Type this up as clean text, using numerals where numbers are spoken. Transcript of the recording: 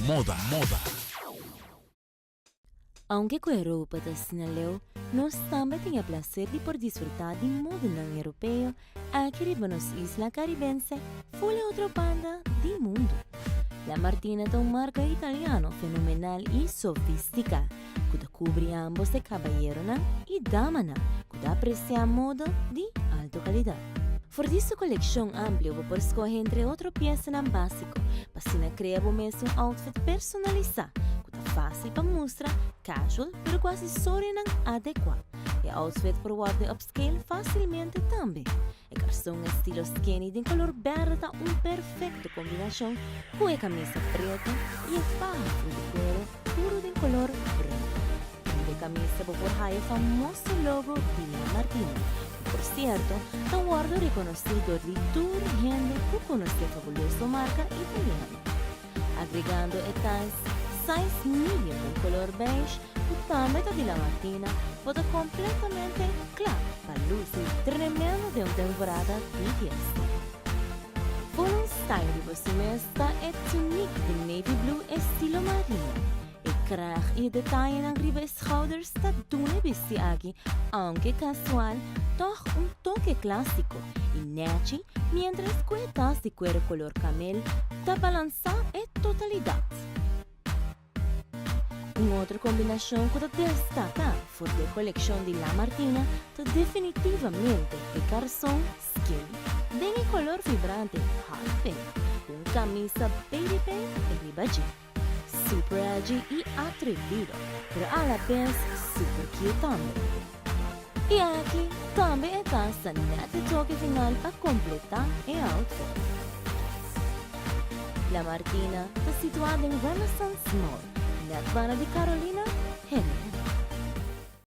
Moda. Moda. Aunke ku Europa ta asina leu, nos tambe tin e plaser di por disfrutá di modanan europeo aki riba nos isla karibense ful e otro banda di mundu. La Martina ta un marka italiano fenomenal i sofistiká ku ta kubri ambos e kabayeronan i damanan ku ta apresiá moda di alto kalidat. For di su kolekshon amplio bo por skohe entre otro piesanan básiko pa asina krea bo mes un outfit personalisá ku ta fásil pa mustra, casual pero ku asesorionan adekuá. E outfit por wòrdu upscale fásilmente tambe. E karson estilo skinny den kolor bèrdè ta un perfekto kombinashon ku e kamisa pretu i e faha ful di kuero puru den kolor brun. Riba e kamisa bo por haya e famoso logo di La Martina, ku por sierto ta wòrdu rekonosí dor di tur hende ku konosé fabuloso marka italiano. Agregando e tas size medium den color beige cu tambe ta di La Martina, bo ta completamente cla pa luci tremendo den un temporada di fiesta. Full un style riba su mes ta e tunic den navy blue estilo marina. E kraag y e detayenan riba e schouders ta duna e bisti aki, aunke casual, toch un toke clasico y nechi mientras cu e tas di cuero color camel ta balansa e totalidad. Un otro combinacion cu ta destaca for di e coleccion di La Martina ta definitivamente e carson skinny den e color vibrante hot pink cu un camisa baby pink riba dje. Super edgy y atrevido, pero a la bes super cute tambe. Y aki tambe e tas ta net e toke final pa completa e outfit. La Martina ta situa den Renaissance Mall, net banda di Carolina.